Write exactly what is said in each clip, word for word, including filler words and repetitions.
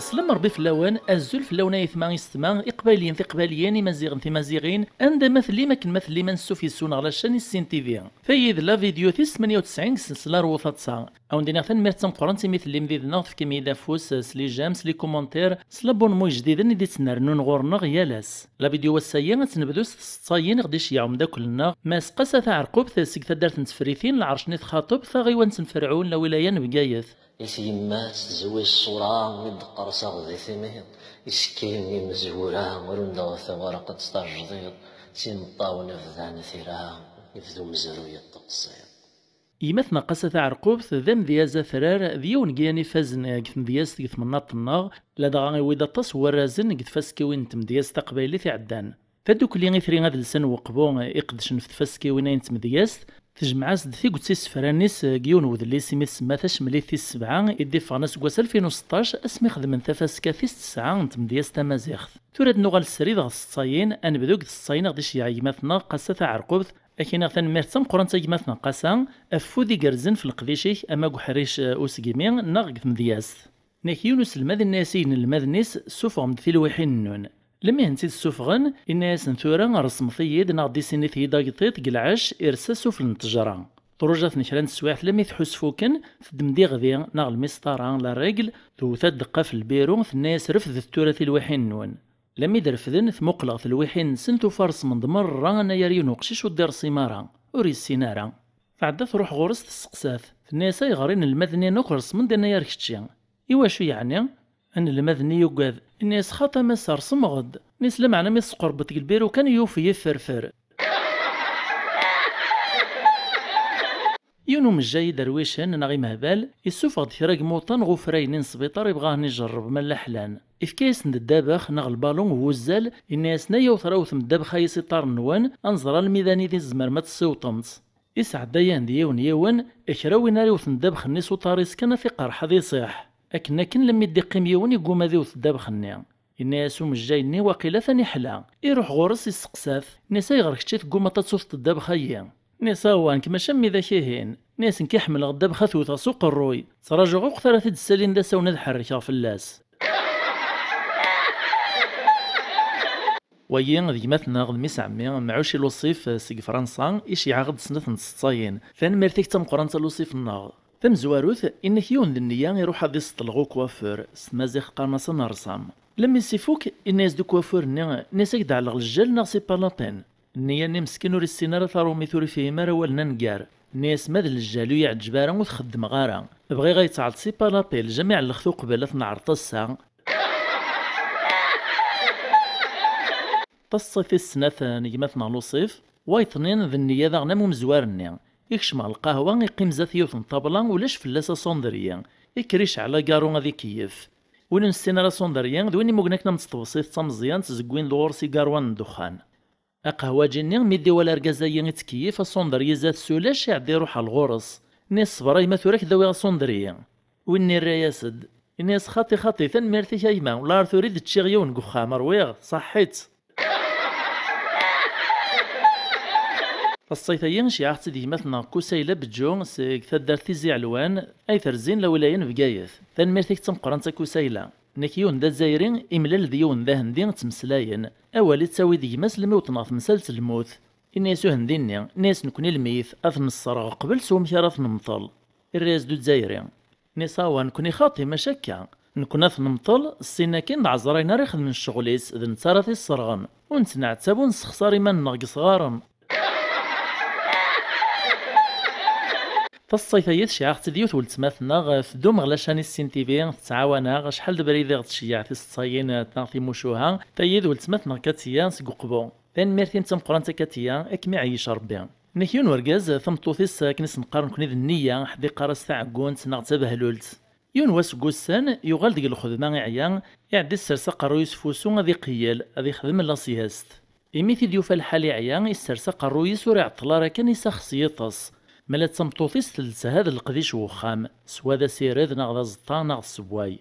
Slam Rebbi fell-awen, azul fell-awen ay aytma, yessetma, iqbayliyen, tiqbayliyin, imaziɣen, timaziɣin, anda ma tellim, akken ma tellim, ansuf yes-wen ɣer la chaîne Issin T V. Tayi d la vidéo tis tmenya u tesɛin deg sselsla Rwu Taḍsa. A wen-d-iniɣ tanemmirt d tameqqrant imi tellim did-neɣ, tefkim-iyi-d afus s les j'aime, s les commentaires, s l'abonnement ijdiden i d-ittnernun ɣur-neɣ yal ass. La vidéo ass-ayi ad tt-nebdu s tseḍsayin i ɣ-d-iceyyeɛ umeddakel-nneɣ Mass Qasa Taɛerqubt seg taddart n Tefritin, lɛerc n At Xaṭeb, taɣiwant n Ferɛun, lawilaya n Bgayet. I tyemmat tezwi ṣṣura mi d-teqqerṣ aɣ di timiḍ, isekkilen imezwura, rund ɣef tawaraqt tajdiṭ, s imeṭṭawen bdan tira, yebda umezruy n teqsiḍ. Yemma-tneɣ Qasa Taɛerqubt d amedyaz atrar, d yiwen n yiyan ifazen deg tmedyazt deg temnaḍt-nneɣ, ladɣa iwwi-d aṭas n warrazen deg tfaskiwin n tmedyazt taqbaylit iɛeddan. Tadukli Itri Adelsan n Weqbu iqeddcen ɣef tfaskiwin-ayi n tmedyazt, tejmeɛ-as-d tiget isefran-is deg yiwen wedlis imi tsemma Tacemlit tis sebɛa i d-iffɣen aseggas alfin u seṭṭac, asmi xedmen tafaska tis tesɛa n tmedyazt tamaziɣt. Tura ad nuɣal srid ɣer tseḍsayin, ad nebdu deg tseḍsayin i ɣ-d-iceyyeɛ gma-tneɣ Qasa Taɛerqubt. Ad k-iniɣ tanemmirt d tameqqrant a gma-tneɣ Qasa, ɣef wud igerrzen ɣef leqdic-ik, ama deg uḥric, eh, usegmi, neɣ deg tmedyazt. Nek yiwen uselmad inna-yas i yinelmaden-is: "Ssufɣem-d tilwiḥin-nnun." Lemihent i d-ssufɣen, inna-yasen: "Tura resmet-iyi-d neɣ dissinit-iyi-d agṭiṭ deg lɛecc, irsa sufell n ttejra." Truja-ten kra n teswiɛt, lammi tḥus fukken, teddem-d iɣdi neɣ lmisṭara, la règle, tewwet-d ddeqqa ɣef lbiru, tenna-yas: "Refdet tura tilwiḥin-nwen." Lammi d-refden, tmuqel ɣef telwiḥin-nsen, tufa resmen-d merra anayer yiwen uqcic ur d-ireṣṣim ara, ur yessin ara. Tɛedda truḥ ɣur-s, tesseqsa-t, tenna-yas: "Ayɣer inelmaden-nni akk resmen-d anayer kečči? Iwacu yeɛni?" Anelmad-nni yugad, inna-yas: "Xaṭi a Mass, reṣmeɣ-d." Inna-yas: "Lameɛna mi tesqerbeḍ deg lbiru kan, yuf yifferfer." Yiwen umejjay iderwicen neɣ imehbal, issufeɣ-d kra n yimuṭa neɣ ufrayen n sbiṭar, ibɣa ad ten-ijerreb ma llan ḥlan. Ifka-yasen-d ddabex neɣ lbalun n wuzzal, inna-yasen: "Ayaw trawtem ddabex-ayi s iṭarren-nwen, ad nẓer almi d anida i tzemrem ad tessiwṭem-tt." Isɛedda-yan-d yiwen yiwen, kra win ara iwten ddabex-nni s uṭar-is kan, ad t-iqerreḥ, ad iṣiḥ. Akken akken, lammi d-iqqim yiwen, igguma ad iwet ddabex-nni. Yenna-yas umejjay-nni: "Waqila atan iḥla." Iruḥ ɣur-s, isseqsa-t, inna-yas: "Ayɣer kečči teggumaḍ ad tewteḍ ddabex-ayi?" Inna-yas: "Awa, nekk mačči am widak-ihin." Inna-yas: "Nekk ḥemmleɣ ddabex ad t-wteɣ s uqerruy. Ttrajuɣ akk tura ad t-id-ssalin d asawen ad ḥerrkeɣ fell-as." Wagi d gma-tneɣ d mmi-s ɛemmi, Mɛuc i Luṣif seg Fransa, i ceyɛeɣ-d snat n tseḍsayin. Tanemmirt-ik d tameqqrant a Luṣif-nneɣ. Tamezwarut, inna-k yiwen d nniya iruḥ ad iseṭṭel ɣer ukwafur, s tmaziɣt qqaren-as anersam. Lammi s-ifuk, inna-yas-d ukwafur-nni: "Inna-yas, ad k-d-ɛelleɣ lejjal neɣ c'est pas la peine?" Nniya-nni meskin ur issin ara tarumit, ur ifhim ara awalen aneggar. Nni-as: "Ma d lejjal ur yi-ɛeǧǧeb ara, ur t-xeddmeɣ ara. Bɣiɣ ad yi-tɛelleḍ c'est pas la peine, jamais ɛelleɣ-t uqbel, ad t-neɛreḍ ass-a." Taseḍsit tis snat n gma-tneɣ Luṣif, wayeḍ-nni d nniya daɣen am umezwar-nni. Ikcem ɣer lqahwa, iqqim zdat yiwet n ṭṭabla, ulac fell-as asundri. Ikker icɛel agaru ad ikeyyef. Win ur nessin ara asundri, d win imuggen akken am tṭebsit d tameẓyant, zeggwin-d ɣur-s igaruwan n ddexxan. Aqehwaǧi-nni, mi d-iwala argaz-agi ittkeyyif, asundri izad s ulac, iɛedda iruḥ ɣer ɣur-s. Inna-yas: "Ṣber a gma, tura ad k-d-awiɣ asundri." Win-nni irra-yas-d. Inna-yas: "Xaṭi, xaṭi, tanemmirt-ik a gma, wala ar tura i d-ččiɣ yiwen deg uxxam, rwiɣ, ṣaḥḥit." Taseḍsit-agi, ceyɛeɣ-tt-id gma-tneɣ Kusayla Beǧǧu seg taddart Tizi Ɛelwan, ay terzin lawilaya n Bgayet. Tanemmirt-ik d tameqqrant a Kusayla. Nek yiwen d azzayri imlal d yiwen d ahendi ttmeslayen. Awal ittawi-d gma-s lmi wṭen ɣer temsalt n lmut. Inna-yas uhendi-nni, inna-yas: "Nekni lmeyyet, ad t-nesserɣ qbel s wamek ara t-nemṭel." Irra-yas-d uzzayri. Inna-yas: "Awa, nekni xaṭi, maca akka. Nekni ad t-nemṭel, ssin akin d ɛezrayen ara ixedmen ccɣel-is, d netta ara t-isserɣen. Ur nettneɛtab, ur nessexṣar iman-nneɣ deg yesɣaren." Taseḍsit-agi tecɛeɣ-tt-id yiwet weltma-tneɣ, tdum ɣer la chaîne Issin T V, tettɛawan-aɣ, acḥal d abrid i ɣ-tceyyeɛ tiseḍsayin, eh, neɣ timucuha. Tayi d weltma-tneɣ Katiya seg Uqbu. Tanemmirt-im d tameqqrant a Katiya, ad kem-iɛeyyic Rebbi. Nek yiwen urgaz, tameṭṭut-is, akken i s-neqqar nekni d nniya, ḥedd iqqar-as taɛeggunt neɣ d tabehlult. Yiwen wass deg wussan, yuɣal deg lxedma, iɛya, iɛedda issers aqerruy-is f wusu ad iqeyyel, ad ixdem la sieste. Imi t-id-yufa lḥal iɛya, issers aqerruy-is ur iɛeṭṭel ara kan, isax s yiṭes. Mala d tameṭṭut-is telt shad leqdic n wexxam, swa d asired neɣ d aẓeṭṭa neɣ d ssewway.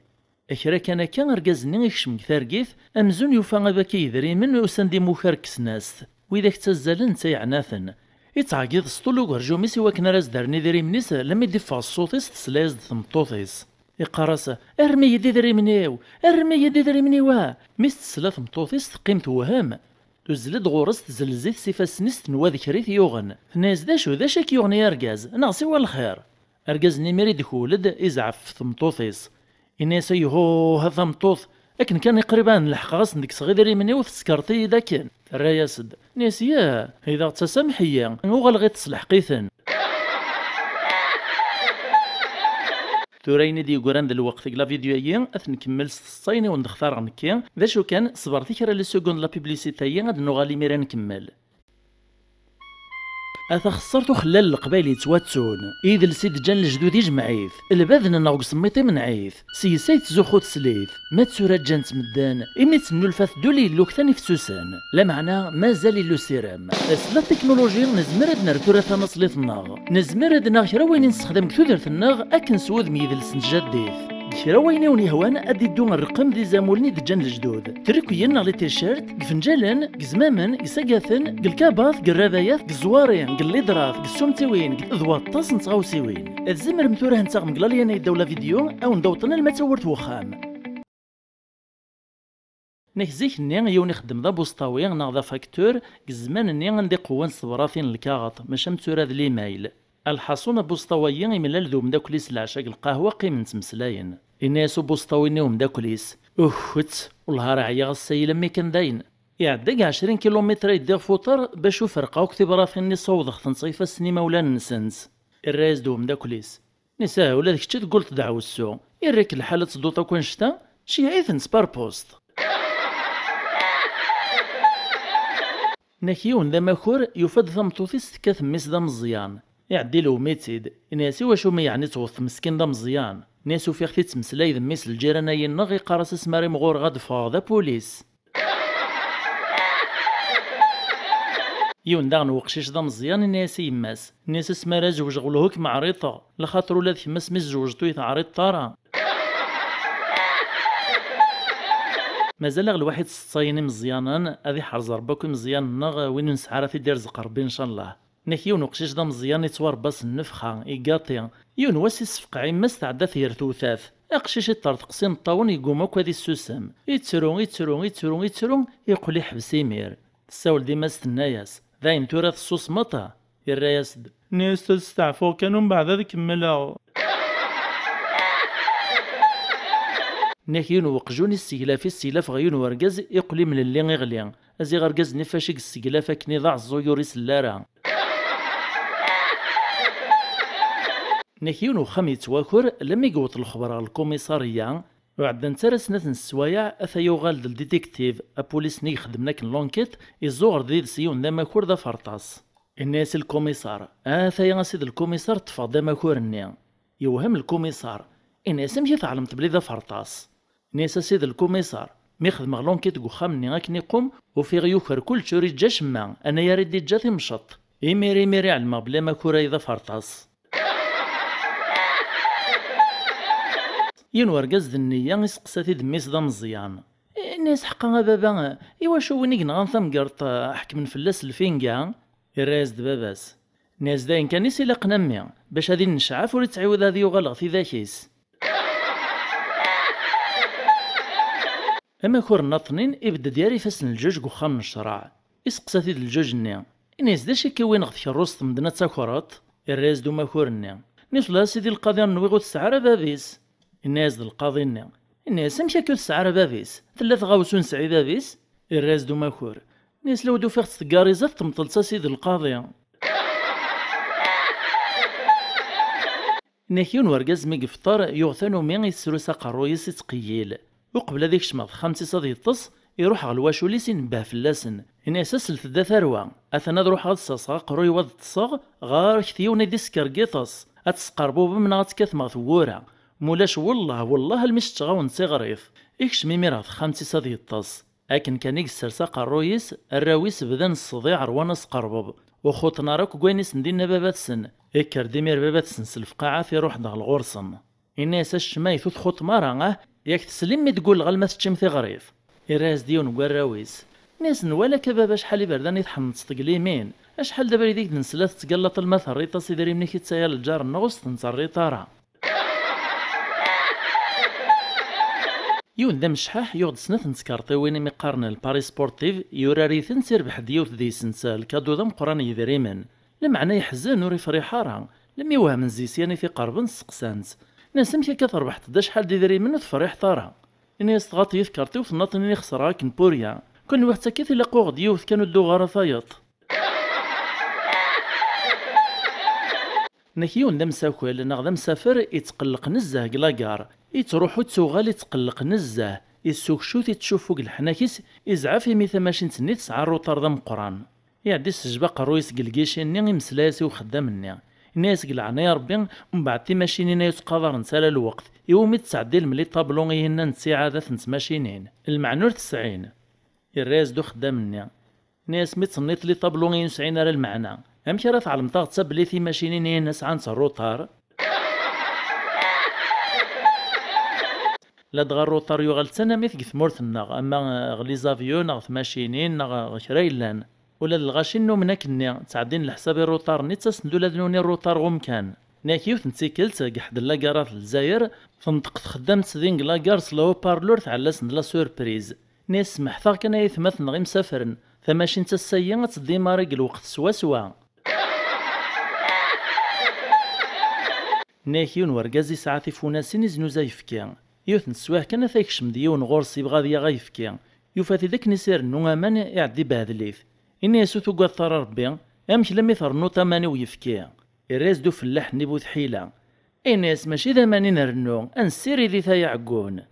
Kra kan akka, argaz-nni ikcem deg targit, amzun yufa abaki yedrimen usan-d imukar deg tesnast. Widak ttazzalen, netta yeɛna-ten. Ittɛeggiḍ s ṭul ugerjum-is i wakken ara s-d-rren idrimen-is, lemmi d-iffeɣ ṣṣut-is tesla-yas-d tmeṭṭut-is. Iqqar-as: "Rrem-iyi-d idrimen-iw! Rrem-iyi-d idrimen-iw, a!" Mi s-tesla tmeṭṭut-is teqqim tewhem. Tuzzel-d ɣur-s, tzelz-it s ifassen-is, tenwa d kra i t-yuɣen. Tenna-yas: "D acu, d acu i k-yuɣen ay argaz? Neɣ siwa lxir?" Argaz-nni imir i d-ikewwel-d, izɛef f tmeṭṭut-is. Inna-yas: "Ayhuh, a tameṭṭut, akken kan i qrib ad n-leḥqeɣ ad sen-d-kkseɣ idrimen-iw, tessekreḍ-iyi-d akken." Terra-yas-d. Inna-yas: "Yah, ay d aɣ-d tasameḥ-iyi, uɣaleɣ iṭṭes lḥeqq-iten." Tura ayen i d-yeggran d lweqt deg la vidéo-agi, ad t-nkemmel s tseḍsayin i wen-d-xtareɣ nekki. D acu kan, ṣebret i kra les secondes la publicité-agi, ad nuɣal imir ad nkemmel. A taxessart uxellal n Leqbayel yettwattun. Idles i d-ǧǧan lejdud ijmeɛ-it. Lbaden-nneɣ deg usemmiṭ imenɛ-it. Seg-s ay tettzuxxu teslit. Ma d tura ǧǧan-tt medden, imi tt-nnulfat ddul yellu ktan ifsusen. Lameɛna, mazal illu sirem. S la technologie, nezmer ad nerr tura tanaṣlit-nneɣ. Nezmer ad naɣ kra wayen i nessexdam deg tudert-nneɣ akken s wudem yidles n tjaddit. Deg kra wayen i wen-yehwan, ad d-iddu rrqem d izamulen i d-ǧǧan lejdud. Trikuyin neɣ les t-shirts, deg ifenǧalen, deg izmamen, deg isagaten, deg lkabat, deg rrabayat, deg ẓẓwari, deg lliḍrat, deg ssumtiwin, deg d waṭas n tɣawsiwin. Tzemrem tura ad ten-taɣem deg lalyan-a yeddaw la vidéo, a wen-d-awṭen alma d tawwurt n wexxam. Nek zik-nni, yiwen ixeddem d abuṣṭawi neɣ d afaktur deg zzman-nni anda i qewwen s tebratin n lkaɣeṭ, maca am tura d limayl. Alḥaṣun, abuṣṭaw-agi imlal d umeddakel-is leɛca deg lqahwa, qqimen ttmeslayen. Inna-yas ubuṣṭaw-nni i umeddakel-is: "Uhhut, wellah ar ɛyiɣ ass-a, yella mi kan dayen. Iɛedda deg ɛecrin kilumitr ay ddiɣ f uṭer bac ufrqeɣ akk tibratin-nni, ssawḍeɣ-tent ɣef ifassen imawlan-nsent." Irra-yas-d umeddakel-is: "Nisa, ula d kečč i tegguleḍ ddeɛwessu, irra-k lḥal ad tedduḍ akk annect-a? Ceyɛ-iten-tt par post." Nek yiwen d amakur, yufa-d tameṭṭut-is tekkat mmi-s d ameẓyan. Iɛeddi lewm-itt-id, inna-yas: "I wacu mi yeɛni tewweḍ meskin d ameẓyan?" Inna-yas: "Ufiɣ-t ittmeslay d mmi-s n lǧiran-ayi-nneɣ, iqqar-as asmi ara imɣureɣ ad ffɣeɣ d apulis." Yiwen daɣen weqcic d ameẓyan, inna-yas i yemma-s, inna-yas: "Asmi ara zewǧeɣ, wellah ur kem-ɛriḍeɣ, laxaṭer ula d kemm asmi tzewǧeḍ ur yi-teɛriḍeḍ ara." Mazal-aɣ lwaḥid seṭṭayen imeẓyanen, ad iḥrez Ṛebbi akk imeẓyanen-nneɣ, win ur nesɛi ara ad t-id-irzeq Ṛebbi, ncallah. Nek yiwen uqcic d ameẓyan, ittwaṛebba s nnefxa, igaṭi. Yiwen wass issefqeɛ imma-s, tɛedda-t ger tewtat. Aqcic iṭṭerḍeq s imeṭṭawen, yegguma akk ad issusem. Ittru, ittru, ittru, ittru, iqqel iḥbes imir. Tessawel-d imma-s, tenna-yas: "Dayen tura tessusmeḍ?" Irra-yas-d: "Nni-as ad steɛfuɣ kan, umbeɛd ad kemmleɣ." Nek yiwen weqjun isseglaf, isseglaf ɣer yiwen wergaz, iqqel imlelli iɣli. Aziɣ argaz-nni fac i yesseglaf akken i d aɛeẓẓug ur isell ara. Nek yiwen uxxam yettwaker, lemmi yewweḍ lexber ɣer lkumiṣariya, ur ɛeddant ara snat n sswayeɛ, ata yuɣal-d lditiktiv, apulis-nni ixeddmen akken l'enquête, iẓuɣer-d did-s yiwen d amakur d aferṭas. Inna-yas i lkumiṣar: "Ataya a sidi lkumiṣar, ṭṭfeɣ-d amakur-nni." Yewhem lkumiṣar, inna-yas: "Amek i tɛelmeḍ belli d aferṭas?" Inna-yas: "A sidi lkumiṣar, mi xedmeɣ l'enquête deg uxxam-nni akken iqum, ufiɣ yuker kullec, ur iǧǧa acemma, anagar i d-iǧǧa timceṭ. Imir, imir i ɛelmeɣ belli amakur-ayi d aferṭas." Yiwen urgaz d nniya iseqsa-t-id mmi-s d ameẓyan. Inna-yas: "Ḥeqqa a baba, iwacu win i yenɣan tamgerḍt, ḥekmen fell-as lfinga?" Irra-yas-d baba-s. Inna-yas: "D ayen kan i s-ilaqen a mmi, bac ad innecɛaf ur ittɛiwed ad yuɣal ɣer tidak-is." Amakur nnaṭnin ibedd-d gar ifassen n lǧuǧ deg uxxam n ccreɛ. Iseqsa-t-id lǧuǧ-nni, inna-yas: "D acu i k-iwin ɣer tkerrust medden ad takreḍ?" Irra-yas-d umakur-nni, inna-yas: "Wellah a sidi lqaḍi, ur nwiɣ ur tesɛi ara bab-is." Inna-yas-d lqaḍi-nni, inna-yas: "Amek akka ur tesɛi ara bab-is? Tella tɣawsa ur nesɛi bab-is?" Irra-yas-d umakur, inna-yas: "Lawd ufiɣ-tt teggar iẓat, temṭel-tt a sidi lqaḍi." Inna-k yiwen wergaz mi yefṭer, yuɣ tanumi, yessru s aqerruy-is, ittqeyyil. Uqbel ad ikcem ɣer texxamt-is ad yeṭṭes, iruḥ ɣer lwacul-is, inebbeh fell-asen. Inna-yas: "Aselt-d a tarwa, atan ad ruḥeɣ ad sserseɣ aqerruy-iw ad ṭṭseɣ, ɣer-k yiwen ad d-iskergiṭes, ad tesqerbubem neɣ ad tekkatem ɣer tewwura. Mulac, wellah, wellah, almi s-ččeɣ-awen d tiɣrit." Ikcem imir ɣer texxamt-is ad yeṭṭes. Akken kan i yessers aqerruy-is, arraw-is bdan ṣṣdiɛ ṛwan asqerbeb. Ur xuṭṭen ara akk deg wayen i sen-d-inna baba-tsen. Ikker-d imir baba-tsen s lefqaɛat, iruḥ-d ɣer ɣur-sen. Inna-yas: "A ccmayt, ur txuṭṭem ara, ah? Yak teslim mi d-gulleɣ alma teččim tiɣrit?" Irra-yas-d yiwen n warraw-is. Inna-yas: "Nwala-k a baba acḥal iberdan i tḥenneḍ s teglimin. Acḥal d abrid i k-d-nesla tettgallaṭ alma terriḍ-as idrimen-ik i ttaya lǧar-nneɣ ur s-ten-terriḍ ara. Yiwen d amecḥaḥ yuɣ-d snat n tkerṭiwin imi qqaren le pari sportif, yurar-itent, irbeḥ-d yiwet deg-sent lkadu d ameqqran n yidrimen. Lameɛna yeḥzen, ur ifriḥ ara. Lemmi wehmen zzis yan i t-iqerben, steqsan-t. Nnan-as, amek akka terbeḥt-d acḥal d idrimen ur tefriḥeḍ ara? Ini-as, tɣaḍ-iyi tkerṭiwt, tennaḍ-inin xesreɣ akken purya. Kunwi ḥettakit ilaq uɣ-d yiwet kan ur d-uɣ ara tayeḍ. Nek yiwen d amsakal neɣ d amsafer, itqelleq nezzeh deg lagar. Ittruḥu ttuɣal itqelleq nezzeh. Issukcut ittcuffu deg leḥnak-is, izɛef imi tamacint-nni tesɛa rruṭar d ameqqran. Iɛeddi s jba aqerruy-is deg lgici-nni, imeslay-as i uxeddam-nni. Inna-yas, deg leɛnaya Rebbi, mbeɛd timacinin-a ur ttqadarent ara lweqt, iwumi d-ttɛeddilem li tablu-ihin-a n ttiɛadat n tmacinin? Lmeɛna ur tesɛin. Irra-yas-d uxeddam-nni. Inna-yas, mi tenniḍ li tablu-i ur sɛin ara lmeɛna, amek ara tɛelmeḍ aɣ-d belli timacinin-ihin-a sɛant rruṭar? Ladɣa rruṭar yuɣal d tanamit deg tmurt-nneɣ, ama, eh, ɣer les avions neɣ tmacinin neɣ, eh, kra yellan. Ula d lɣaci nnumen akkenni, ttɛeddin leḥsab i rruṭar-nni, ttasen-d ula d nuni rruṭar ɣer umkan. Nek yiwet n tikkelt, deg ḥedd n lagarat n Lezzayer, tenṭeq txeddamt din deg lagar s le haut-parleur, tɛella-sen-d la surprise. Nni-as, smeḥteɣ kan ay atmaten neɣ imsafren, tamacint ass-ayi ad tdimari deg lweqt swaswa. Nni-ak yiwen wergaz yesɛa tifunasin iznuza ayefki. Yiwet n teswiɛt kan ata yekcem-d yiwen ɣur-s, yebɣa ad yaɣ ayefki. Yufa-t-id akken i s-irennu aman, iɛeddi behdel-it. Ini-as, ur tugadeḍ ara Rebbi? Amek lammi trennuḍ aman i uyefki? Irra-yas-d ufellaḥ-nni bu tḥila. Ini-as, mačči d aman i nrennu, ad nessirid-it ay aɛeggun.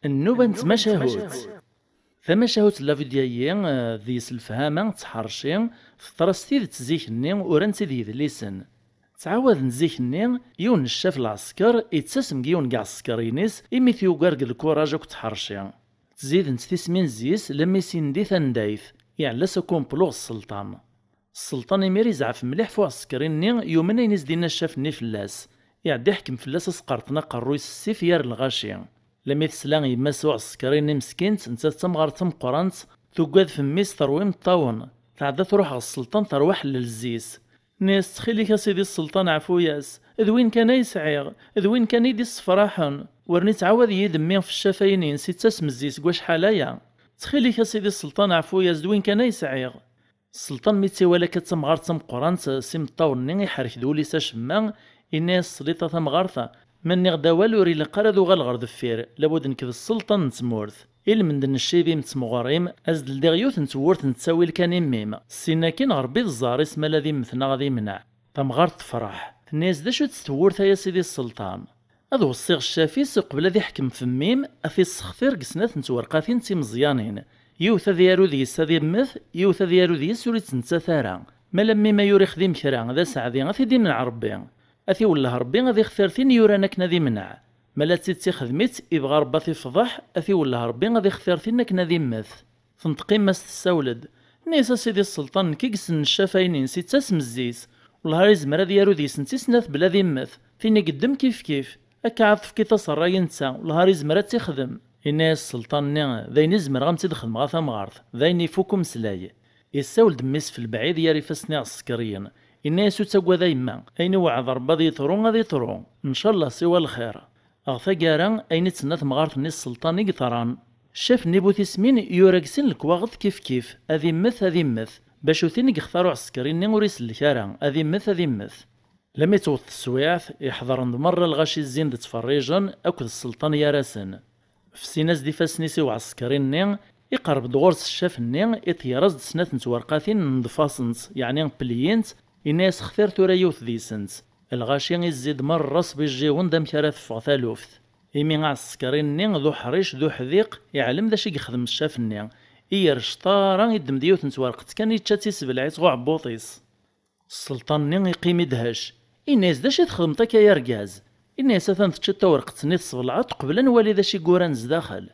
Nnuba n tmacahut. Tamacahut n la vidéo-ayi, eh, deg-s lefhama d tḥerci, teḍra s tidet zik-nni, uran-tt-id yedlisen. Ttɛawaden zik-nni, yiwen n ccaf lɛesker, ittasem deg yiwen deg iɛsekriyen-is, imi t-yugar deg lkuraj akked tḥerci. Ttzident tismin zzi-s, lammi sin di tandayt, iɛella s akumplu ɣer sselṭan. Sselṭan imir izɛef mliḥ f uɛsekri-nni, yumen ayen i s-d-inna ccaf-nni fell-as. Iɛedda iḥkem fell-as asqerṭen aqerruy s ssif yar lɣaci. Lammi tesla yemma-s uɛsekri-nni meskint, nettat d tamɣart tameqqrant, tuggad f mmi-s terwa imeṭṭawen. Tɛedda truḥ ɣer sselṭan terwa ḥellel zzi-s. Nni-as, ttxil-ik a sidi sselṭan ɛfu-yas, d win kan ay sɛiɣ, d win kan i d-issefraḥen. Ur nettɛawad yid mmi f ccaf-ayi-ines ittasem zzi-s deg wacḥal aya. Ttxil-ik a sidi sselṭan ɛfu-yas, d win kan ay sɛiɣ. Sselṭan mi tt-iwala akka d tamɣart tameqqrant s imeṭṭawen-nni, iḥerrek-d wul-is acemma, inna-yas, tesliḍ a tamɣart, ma nniɣ-d awal ur ilaq ara ad uɣaleɣ ɣer deffir, labud nekk d sselṭan n tmurt. I lmend n ccib-im d tmeɣɣer-im, ad s-d-ldiɣ yiwet n tewwurt n ttawil kan i mmi-m, ssin akkin ɣer bid ẓẓher-is ma la ad immet neɣ ad imneɛ. Tamɣart tefreḥ, tenna-yas, d acu-tt tewwurt-a a sidi sselṭan? Ad weṣṣiɣ ccaf-is uqbel ad iḥkem f mmi-m, ad t-issextir deg snat n twerqatin d timeẓyanin. Yiwet ad yaru deg-s ad immet, yiwet ad yaru deg-s ur ittmettat ara. Ma la mmi-m ay ur ixdim kra, d aseɛdi, ad t-id-imneɛ Rebbi. Ad t-iwelleh Rebbi ad ixtir tin yuran akken ad imneɛ. Ma la d tidet ixdem-itt, ibɣa Rebbi ad t-ifḍeḥ, ad t-iwelleh Rebbi ad ixtir tin akken ad immet. Tenṭeq yemma-s tessawel-d. Nni-as, a sidi sselṭan, nekk i yessnen ccaf-ayi-ines ittasem zzi-s. Wellah ar izmer ad yaru deg-sent i snat bla ad immet. Tin i yeddem kif kif. Akka ad tefkiḍ aserray i netta, wellah ar izmer ad tt-ixdem. Inna-yas sselṭan-nni, d ayen i zemreɣ ad m-tt-id-xedmeɣ a tamɣart, d ayen ifuk umeslay. Issawel-d mmi-s f lebɛid yar ifassen iɛsekriyen. Inna-yas, ur ttagad a yemma, ayen iweɛɛed Rebbi ad yeḍru, ad yeḍru. Ncallah siwa lxir. Ɣer taggara, ayen i d-tenna temɣart-nni s sselṭan i yeḍran. Ccaf-nni bu tismin yura deg sin lekwaɣeḍ kif kif, ad immet, ad immet. Bac utin i yextar uɛsekri-nni ur isellek ara, ad immet, ad immet. Lami tewweḍ teswiɛt, iḥeḍren d merra lɣaci zzin-d ttferrijen akked sselṭan yar-asen. Fsin-as-d ifassen-is i uɛsekri-nni, iqerreb-d ɣur-s ccaf-nni, iṭeyyer-as-d snat n twerqatin, nḍef-asent, yeɛni pliyint, inna-yas, xtir tura yiwet deg-sent. Lɣaci izzi-d merra s bijiwen d amek ara teffeɣ taluft. Imi aɛsekri-nni d uḥric d uḥdiq, iɛlem d acu i yexdem ccaf-nni. Iyer cṭara, iddem-d yiwet n twerqet kan, ičča-tt, isebleɛ-itt ɣ uɛebbuḍ-is. Sselṭan-nni iqqim idhec. Inna-yas, d acu i txedmeḍ akka ay argaz? Inna-yas, atan teččiḍ tawerqet-nni, tesbelɛeḍ-tt qbel ad nwali d acu i yuran zdaxel.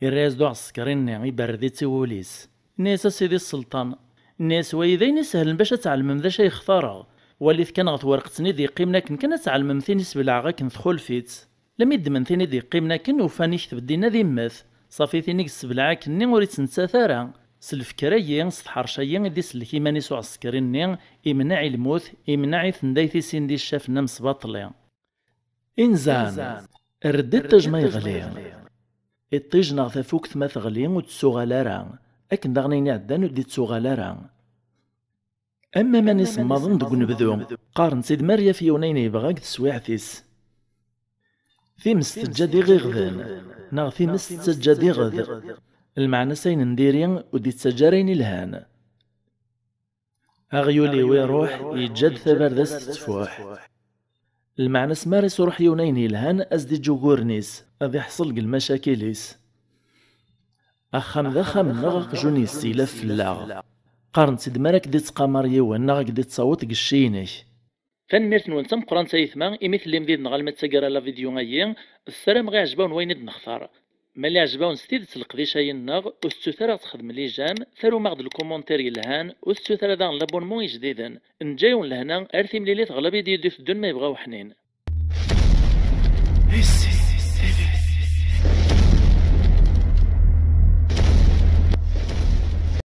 Irra-yas-d uɛsekri-nni, iberred-itt i wul-is. Inna-yas, a sidi sselṭan. Inna-yas, wayi d ayen isehlen bac ad tɛelmem d acu ay xtareɣ. Walit kan ɣer twerqet-nni d-yeqqimen akken kan ad tɛelmem tin i sbelɛeɣ akken txulef-itt. Lami ddmen tin i d-yeqqimen akken, ufan ikteb dinna ad immet. Ṣafi tin i yessebleɛ akkenni ur ittmettat ara. S lfekra-yi, s tḥerci-yi i d-isellek iman-is uɛsekri-nni, imneɛ i lmut, imneɛ i tendayt i sin d-iccafen amesbaṭli. Inzan, err-d iṭij ma yeɣli. Iṭij neɣ tafukt ma teɣli ur d-tuɣal ara, akken daɣen ayen iɛeddan ur d-ittuɣal ara. Am waman isemmaḍen deg unebdu, qqaren-tt-id mi ara yaf yiwen ayen yebɣa deg teswiɛt-is. Times teǧǧa-d iɣiɣden, neɣ times tettaǧǧa-d iɣed. Lmeɛna-s ayen n diri ur d-ittaǧǧa ara ayen ilhan. Aɣyul-iw iruḥ, yeǧǧa-d taberdast tettfuḥ. Lmeɛna-s mi ara isruḥ yiwen ayen yelhan, a s-d-iǧǧ uguren-is, ad iḥṣel deg lmacakil-is. Axxam d axxam-nneɣ, aqjun yesseglaf fell-aɣ. Qqaren-tt-id mi ara k-d-ittqamar yiwen neɣ ad k-d-ittaweḍ deg cci-inek. Tanemmirt-nwen d tameqqrant a yetma imi tellim did-neɣ alma d taggara la vidéo-ayi. Ssarameɣ iɛjeb-awen wayen i d-nextar. Ma la iɛjeb-awen s tidet leqdic-ayi-nneɣ, ur tettut ara ad txedmem les j'aime, tarum-aɣ-d lkumuntir yelhan, ur tettut ara daɣen l'abonnement ijdiden. Neǧǧa-yawen lehna, ar timlilit ɣer la vidéo d-iteddun ma yebɣa uḥnin.